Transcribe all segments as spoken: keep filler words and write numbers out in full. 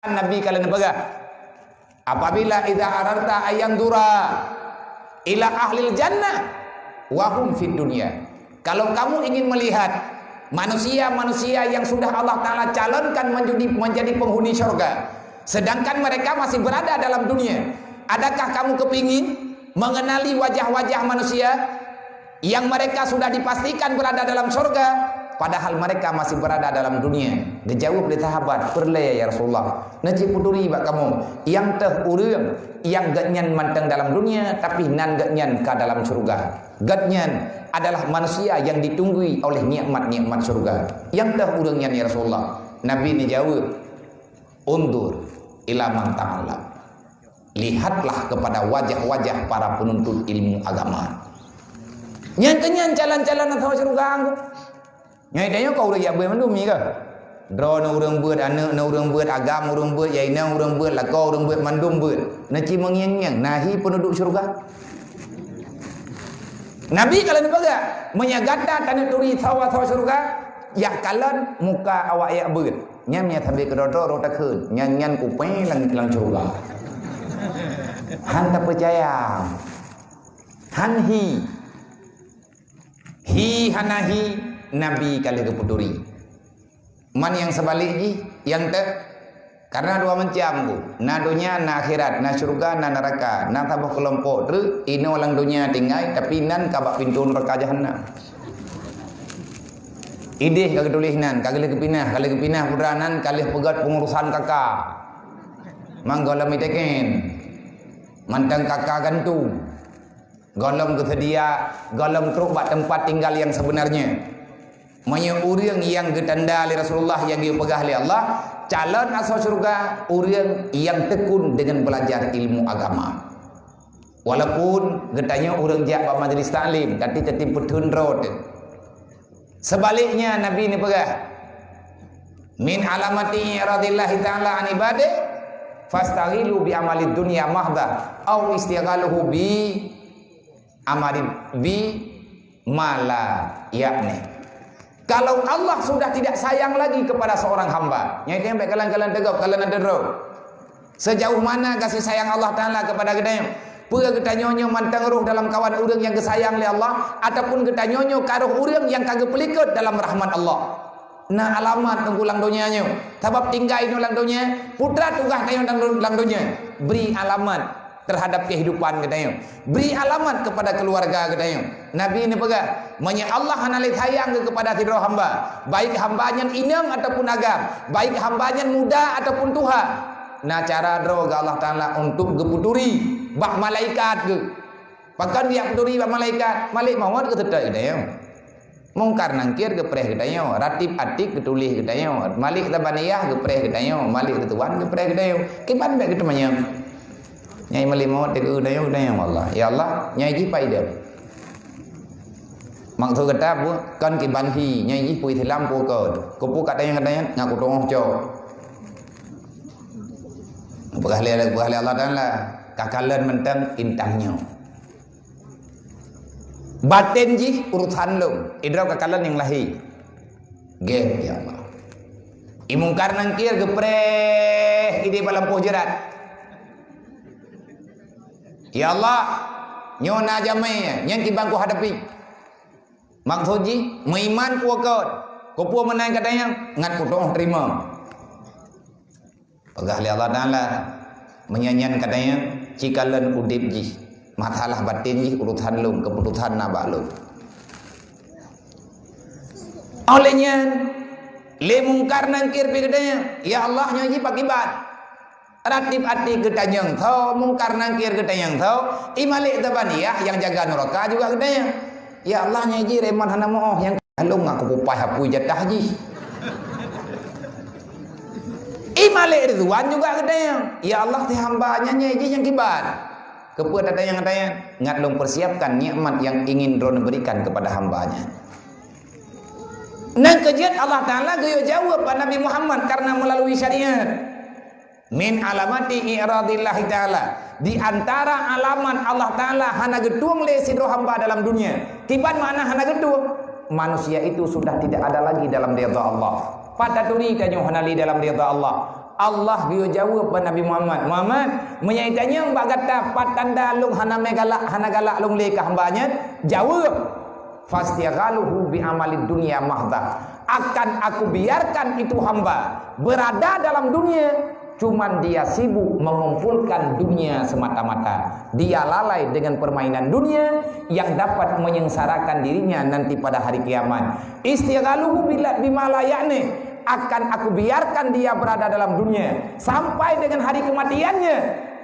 Nabi ka lheueh neupeugah, apabila idza aradta ayanzura ila ahlil jannah wa hum fid dunya. Kalau kamu ingin melihat manusia-manusia yang sudah Allah Taala calonkan menjadi, menjadi penghuni syurga, sedangkan mereka masih berada dalam dunia, adakah kamu kepingin mengenali wajah-wajah manusia yang mereka sudah dipastikan berada dalam syurga, padahal mereka masih berada dalam dunia? Geujaweueb lé sahabat, "Peureulée, ya Rasulullah." Neucit peuturi bak kamoe, nyang teuh ureuëng nyang geuhnyan mantong dalam dunia, tapi nan geuhnyan ka dalam syurga. Geuhnyan adalah manusia yang ditunggui oleh nikmat-nikmat syurga. Nyang teuh ureuëng nyan, ya Rasulullah? Nabi neujaweueb, "Undur ila man ta'allam." Lihatlah kepada wajah-wajah para penuntut ilmu agama. Nyang keunyan calon-calon asoe syurga. Nyoe tanyoe ka ureuëng jak beuet mandum, ya ka? Droe na ureuëng beuet, aneuëk na ureuëng beuet, agam ureuëng beuet, ya inong ureuëng beuet, lakoe ureuëng beuet, mandum beuet. Na cit meungieng-ngieng, na hi peunduduek syurga. Nabi ka lheueh neupeugah, meunyoe gata taneuk turi sawa-sawa syurga, jak kalon muka awak jak beuet. Nyan meunyoe sabe keudroe-droe roh takheun, nyan, nyan kupée lam, lam syurga. Han tapeucaya. Han hi. Hi hana hi, Nabi ka lheueh geupeuturi. Man nyang seubalek jih, nyang teuh, karena dua macam tu. Na donya, na akhirat, na syurga, na neuraka, na saboh keulompok treuk, inoe lam donya tinggai, tapi nan ka bak pintoe neuraka jahanam. Idéh ka geutuléh nan, ka lheueh geupinah, ka lheueh geupinah putra nan, ka lheueh peugét peungurusan K K. Mang gohlom iteken. Mantong K K gantung. Gohlom geuseudia, gohlom trok bak teumpat tinggal nyang seubeunarnya. Meunyoe ureuëng nyang geutanda lé Rasulullah nyang geupeugah lé Allah, calon asoe syurga, ureuëng nyang tekun deungon beulajar ilmu agama. Walaupun geutanyoe ureuëng jak bak majlis taklim, tapi teutim peutheun droe teuh. Seubaliknya, Nabi neupeugah, "Min alamati i'radillahi ta'ala an ibadih, fastaghilu bi amalid dunya mahdha, au istighaluhu bi amali bi ma la ya'ni." Kalau Allah sudah tidak sayang lagi kepada seorang hamba, nyan itu nyang bèk kalon-kalon teugok, kalon droe. Sejauh mana kasih sayang Allah Taala kepada geutanyoe? Peue geutanyoe nyoe mantong roh dalam kawan ureuëng nyang geusayang lé Allah, ataupun geutanyoe nyoe ka roh ureuëng nyang ka geupeulikot dalam rahmat Allah? Na alamat teungku lam donya nyoe. Sabab tinggai nyoe lam donya, peue teuma tugaih tanyoe lam, lam donya? Bri alamat terhadap kehidupan geutanyoe. Bri alamat kepada keluarga geutanyoe. Nabi neupeugah, meunyoe Allah hana lé sayang geuh kepada sidroe hamba, baik hamba nyan inong ataupun agam, baik hamba nyan muda ataupun tuha, na cara droe geuh Allah Taala untuk geupeuturi bak malaikat geuh. Pakon geujak peuturi bak malaikat? Malek mawöt geuseutôt geutanyoe. Mungkar Nangkir geupreh geutanyoe, Ratib Atid geutuléh geutanyoe, Malik Zabaniyah geupreh geutanyoe, Malik Ridwan geupreh geutanyoe. Kiban bèk geuteumanyong. Nyang malek mawöt teugeutanyoe, geutanyoe Allah. Ya Allah, nyang jih paideh. Maksud gata peue? Kon kiban hi, nyang jih peue Islam peue kon. Keupeue ka tanyong-tanyong, ngaku tu'oh cok. Peugah lé, peugah lé Allah Taala, ka kalon mantong intan nyoe. Baten jih urusan lôn, idroe ka kalon nyang lahé. Gét, ya Allah. I Mungkar Nangkir geupreh idéh bak lampôh jeurat. Ya Allah, nyoe na jamé nyang kiban kuhadapi. Maksud jih, meuiman kuwakot, keupeue meunan katanyong, ngat kutu'oh teurimong. Peugah lé Allah Taala, meunyoe nyan katanyong, ci kalon udeb jih, masalah baten jih urusan lôn, keuputosan na bak lôn. Óh lheueh nyan, lé Mungkar Nangkir pi geutanyong, "Ya Allah, nyoe jih pakiban?" Ratib Atid geutanyong tho, Mungkar Nangkir geutanyong tho, i Malik Zabaniyah nyang jaga nuraka juga geutanyong. Ya Allah, nyoe jih reman hana meu'oh, nyang lôn ngaku kupaih apui jatah jih. I Malik Ridwan juga geutanyong, "Ya Allah, si hamba nyan nyoe jih nyang kiban?" Keupeue tatanyong-tanyong? Ngat lôn persiapkan nikmat yang ingin Droeneuh berikan kepada hamba nyan. Nang keujeuet Allah Taala geuyue jaweueb bak Nabi Muhammad karena melalui syariat. Min alamati i'radillahi ta'ala, di antara alamat Allah Taala hana geutueng lé sidroe hamba dalam dunia. Kiban makna hana geutueng? Manusia itu sudah tidak ada lagi dalam ridha Allah. Pat taturi tanyoe hana lé dalam ridha Allah? Allah geuyue jaweueb bak Nabi Muhammad, "Muhammad, meunyoe itanyong bak gata pat tanda lôn hana meugalak, hana galak lôn lé keu hamba nyan, jaweueb, fastighaluhu bi amalid dunya mahdha. Akan aku biarkan itu hamba berada dalam dunia, cuman dia sibuk mengumpulkan dunia semata-mata. Dia lalai dengan permainan dunia yang dapat menyengsarakan dirinya nanti pada hari kiamat. Istighaluhu bila, bima la ya'ni, akan aku biarkan dia berada dalam dunia sampai dengan hari kematiannya,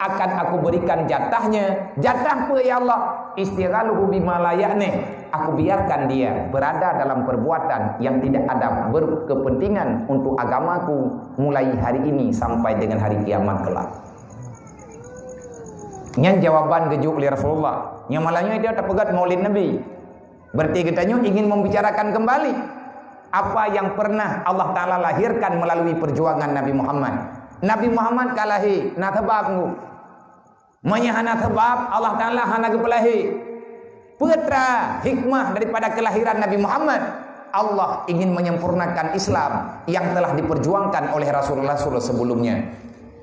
akan aku berikan jatahnya." Jatah peue, ya Allah? "Istighaluhu bima la ya'ni." Aku biarkan dia berada dalam perbuatan yang tidak ada berkepentingan untuk agamaku mulai hari ini sampai dengan hari kiamat kelak. Nyan jawaban geujok lé Rasulullah. Nyang malam nyoe dia tapeugah Maulid Nabi. Berarti geutanyoe ingin membicarakan kembali apa yang pernah Allah Ta'ala lahirkan melalui perjuangan Nabi Muhammad. Nabi Muhammad ka lahé, na sabab ngu. Meunyoe hana sabab, Allah Ta'ala hana geupeulahé. Peue teuma hikmah daripada kelahiran Nabi Muhammad? Allah ingin menyempurnakan Islam yang telah diperjuangkan oleh rasul-rasul sebelumnya.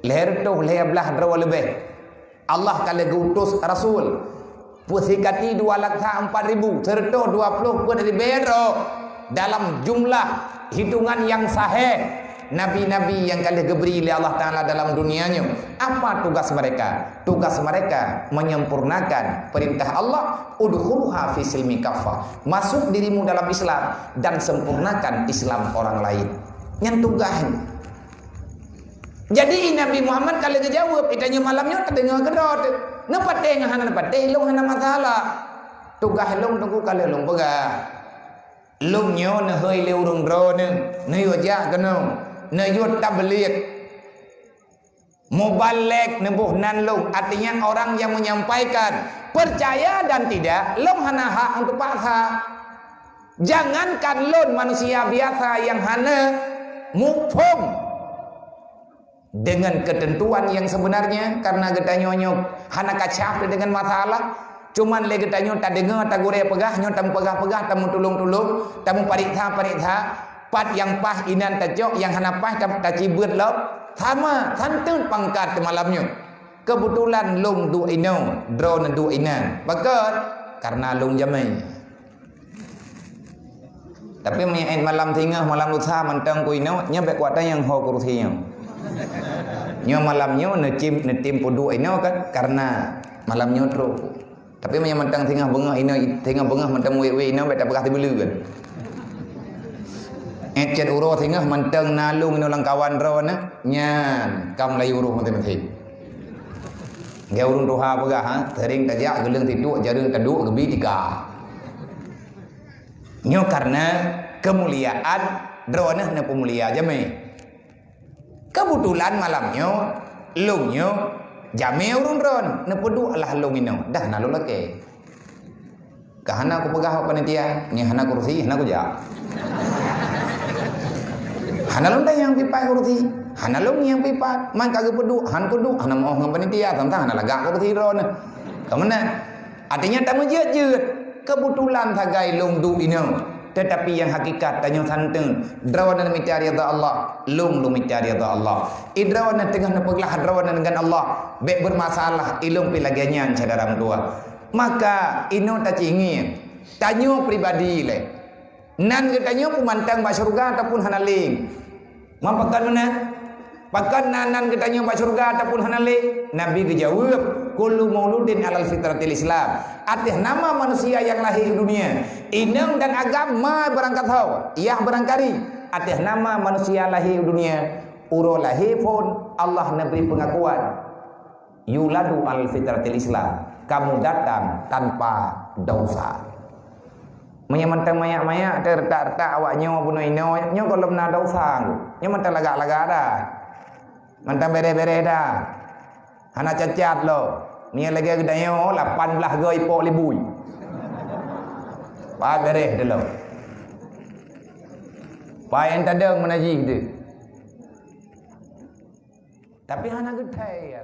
Lhèe reutôh lhèe blaih droe leubeh, Allah ka lheueh geuutus rasul. Peusikati dua laksa empat ribu, seureutôh dua ploh peuet ribèe droe dalam jumlah hitungan yang sahih. Nabi-nabi nyang ka lheueh geubri lé Allah Ta'ala dalam dunia nyoe. Apa tugas mereka? Tugas mereka menyempurnakan perintah Allah, "Udkhuluha fi silmi kaffah." Masuk dirimu dalam Islam dan sempurnakan Islam orang lain. Nyan tugas. Jadi, Nabi Muhammad ka lheueh geujaweueb, "Ita nyoe malam nyoe tadeungoe keudroe teuh. Neupatéh ngon hana neupatéh, lôn hana masalah. Tugas lôn teungku ka lheueh lôn peugah." Lôn nyoe neuhôi lé ureuëng droeneuh, neuyue jak keunoe, neuyue tabligh. Mubalek neuboh nan lôn, artinya orang yang menyampaikan. Percaya dan tidak, lôn hana hak untuk paksa. Jangankan lôn manusia biasa yang hana muphom dengan ketentuan yang sebenarnya, karena geutanyoe nyoe hana kacah dengan masalah, cuman lé geutanyoe tadeungoe, tagurée peugah, nyoe tamupeugah-peugah, tamutulông-tulông, tamupariksa-pariksa, pat nyang paih inan tacok, nyang hana paih ta-, tacibeuet lom, sama, santeut pangkat malam nyoe. Keubeutulan lôn duek inoe, droeneuh duek inan. Pakon? Karena lôn jamé. Tapi meunyoe malam singoh, malam lusa mantong ku inoe, nyoe bék kuat nyang ho kurusi nyoe. Nyoe malam nyoe neutim, neutim peuduek inoe kan, karena malam nyoe trok. Tapi meunyoe mantong singoh beungoh inoe, singoh beungoh mantong wék-wék inoe, bék tapeugah sibeuleu kan. Ék cit uroe singoh mantong na lôn inoe lam kawan droeneuh, nyan ka meulayeue uroe maséng-maséng. Geu ureuëng tuha peugah, ha, sering tajak geuleueng tituk, jareueng taduek geubi tika. Nyoe karena keumuliaan droeneuh neupeumulia jamé. Keubeutulan malam nyoe, lôn nyoe, jamé ureuëng droeneuh neupeuduek lah lôn inoe, dah na lôn lakée. Ka hana kupeugah bak panitia, nyoe hana kurusi, hana kujak. Hana lôn nyang pipat kurusi, hana lôn nyang pipat, man ka geupeuduek, han kuduek, hana meuoh ngon panitia, teuntang hana lagak kurusi droeneuh. Ka meunan. Artinya tameujeuet-jeuet, keubeutulan sagai lôn duek inoe. Tetapi nyang hakikat tanyoe santeut, droeneuh mita ridha Allah, lôn lôn mita ridha Allah. I droeneuh teungoh neupeuglah droeneuh ngon Allah, bék bermasalah, i lôn pih lagée nyan syedara meutuwah. Maka inoe tacingieng, tanyoe pribadi lé. Nan geutanyoe peumantang bak syeuruga ataupun hana lé? Man pakon meunan? Pakon nan, nan geutanyoe bak syeuruga ataupun hana lé? Nabi geujaweueb, "Kullu mauludin alal fitratil Islam." Ateueh nama manusia nyang lahé u dunia, inong dan agam ma beurangkat ho, yah beurangkari. Ateueh nama manusia lahé u dunia, uroe lahé phon Allah neubri peungakuan. Yuladu al fitratil Islam, kamu datang tanpa dosa. Meunyoe mantong manyak-manyak, teuretak-retak awak nyoe bunoe inoe, nyoe gohlom na dosa. Nyoe mantong lagak-lagak dah. Mantong bereh-bereh dah. Hana cacat lo. Nyoe lagée geutanyoe lapan blaih goe ipok libui. Pat bereh dulu. Pat nyang tadong meunajih deh. Tapi hana geuthai, ya.